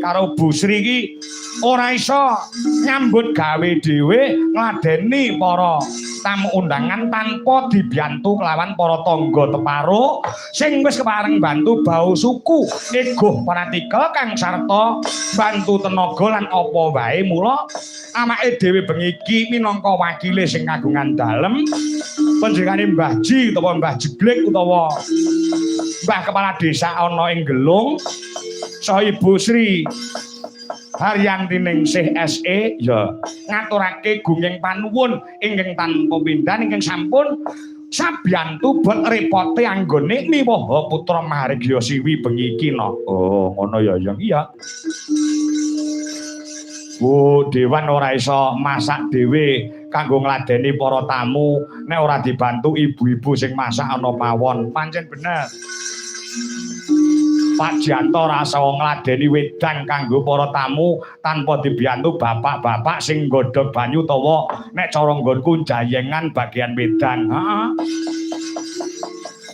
Jeglik karo Bu Sri iki ora iso nyambut gawe dhewe ngladeni para tamu undangan tanpa dibiyantu kelawan para tangga teparo sing wis kepareng bantu bau suku eguh pratikel kang sarta bantu tenaga lan apa wae. Mula awake dhewe bengi iki minangka wakile sing kagungan dalem panjenengane Mbah Ji utawa Mbah Jeglik utawa Mbah Kepala Desa ana ing Gelung saha Ibu Sri Haryanti Ningsih SE ya ngaturake gunging panuwun ingkang tanpa pindhan ingkang sampun sabiyantu bot repote anggone miwaha putra Mahargya Siwi bengi iki no. Oh, ngono ya, Yang. Iya. Bu Dewan ora iso masak dhewe kanggo ngladeni para tamu nek ora dibantu ibu-ibu sing masak ana pawon. Pancen bener. Pak Jianto ora iso ngladeni wedang kanggo para tamu tanpa dibiyantu bapak-bapak sing nggodhog banyu utawa nek cara nggonku jayengan bagian wedang. Heeh.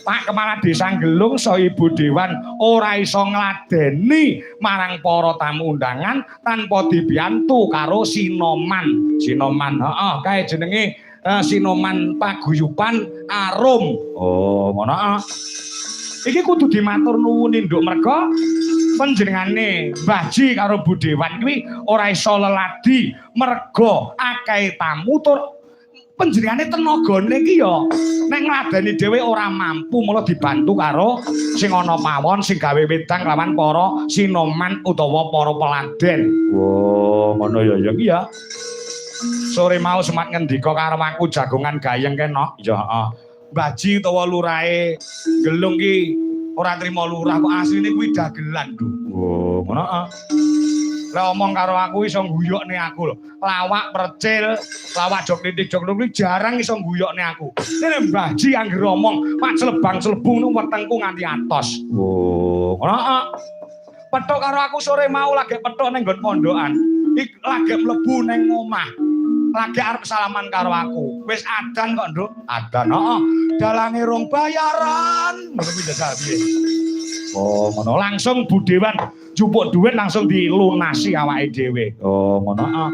Pak Kepala Desa Gelung saha Ibu Dewan ora iso ngladeni marang para tamu undangan tanpa dibiyantu karo Sinoman. Sinoman, heeh, kae jenenge Sinoman Paguyuban Arum. Oh, ngono ah. Iki kudu dimatur nuwuni, Nduk, merga panjenengane Mbah Ji karo Bu Dewan kuwi ora iso leladi merga akeh tamu tur panjenengane tenagane iki ya nek ngladeni dhewe ora mampu, mula dibantu karo sing ana pawon sing gawe wedang lawan para sinoman utawa para peladen. Oh, ngono ya, ya iya. Sore mau semat ngendika karo aku jagongan gayeng kena. Ya, heeh. Mbah Ji utawa lurahe Gelung ki ora trima lurah kok asline kuwi dagelan, Nduk. Oh, ngono heeh. Lah omong karo aku iso ngguyokne aku lho. Lawak percil, lawak jok titik jok kuwi jarang iso ngguyokne aku. Nek Mbah Ji anggere omong pak celebang-celebung nu wetengku nganti atos. Oh, ngono heeh. Petuk karo aku sore mau lagi petuk ning nggon pondokan. Ik lagi mlebu ning omah. Lagi arep salaman karo aku. Wis adan kok, Nduk. Adan, heeh. Dalange rong bayaran. Ngono kuwi jajal piye? Oh, ngono. Langsung Bu Dewan jupuk duit langsung dilunasi awake dhewe. Oh, ngono heeh.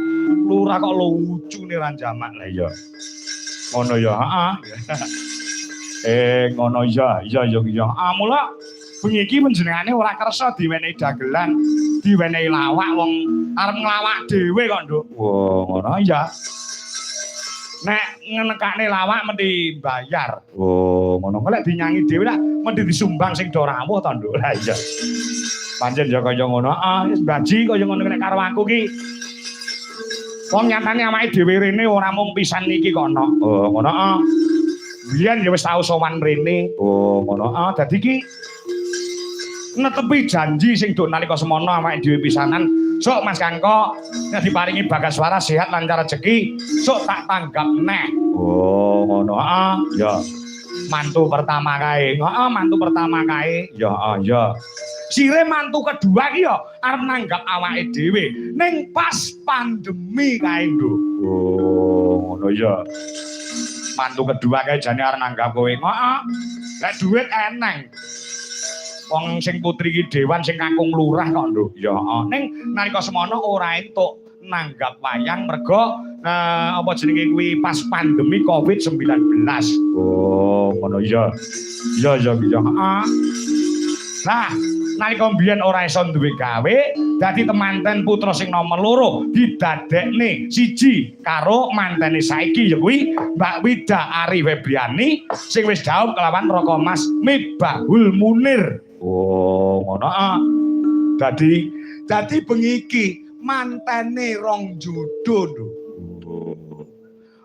Lurah kok lucune ra jamak lah ya. Ngono ya, heeh. Ngono ya, iya ya iya. Ah, mula bengi iki panjenengane ora kersa diwenehi dagelan, diwenehi lawak wong arep nglawak dhewe kok, Nduk. Oh, ngono ya. Nek ngenekane lawak mesti bayar. Oh, ngono. Lek dinyanyi dhewe lah mesti disumbang sing do rawuh to, Nduk. Lah iya. Pancen ya kaya ngono. Ah, wis Mbaji kaya ngono nek karo aku ki. Wong nyatane awake dhewe rene ora mung pisan iki kok, no. Oh, ngono ah. Biyen ya wis tau sowan rene. Oh, ngono ah. Dadi ki netepi janji sing do nalika semono awake dhewe pisanan. Sok Mas Kangko nek diparingi bagaswara sehat lancar rezeki, sok tak tanggap neh. Oh, ngono ah. Ya. Mantu pertama kae. Heeh, mantu pertama kae. Ya, ah, ya. Sire mantu kedua ki ya arep nanggap awake dhewe ning pas pandemi kae, Nduk. Oh, ngono ya. Mantu kedua kae jane arep nanggap kowe. Heeh. Lek dhuwit eneng. Wong sing putri ki dewan sing kakung lurah kok, Nduk. Ya, heeh. Ning nalika semono ora entuk nanggap wayang merga apa jenenge kuwi pas pandemi Covid-19. Oh, ngono ya. Iya iya iya, heeh. Nah, nalika mbiyen ora iso duwe gawe, dadi temanten putra sing nomor loro didadekne siji karo mantene saiki ya kuwi Mbak Wida Ari Febriani sing wis dhaup kelawan Raka Mas Mibahul Munir. Oh, ngono ah. Dadi dadi bengi iki mantene rong jodoh, Nduk. Oh.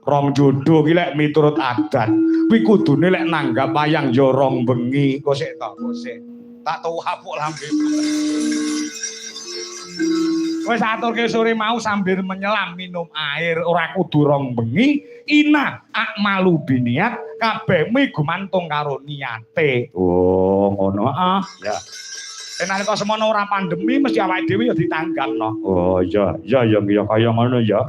Rong jodoh ki lek miturut adat, kuwi kudune lek nanggap wayang ya rong bengi. Kok sik to, kok sik. Tak tuwapuk lambe. Wis aturke sore mau sambil menyelam minum air ora kudu rong bengi, ina akmalu biniat kabeh mi gumantung karo niate. Oh, ngono ah. Ya. Nek nalika semono ora pandemi mesti awake dhewe ya ditanggap no. Oh iya, iya ya ya kaya ngono ya.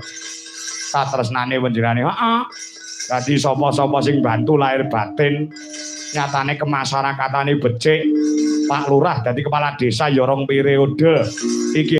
Katresnane panjenengane, heeh. Dadi sapa-sapa sing bantu lahir batin nyatane kemasyarakatane becik. Pak Lurah dadi kepala desa ya rong periode. Iki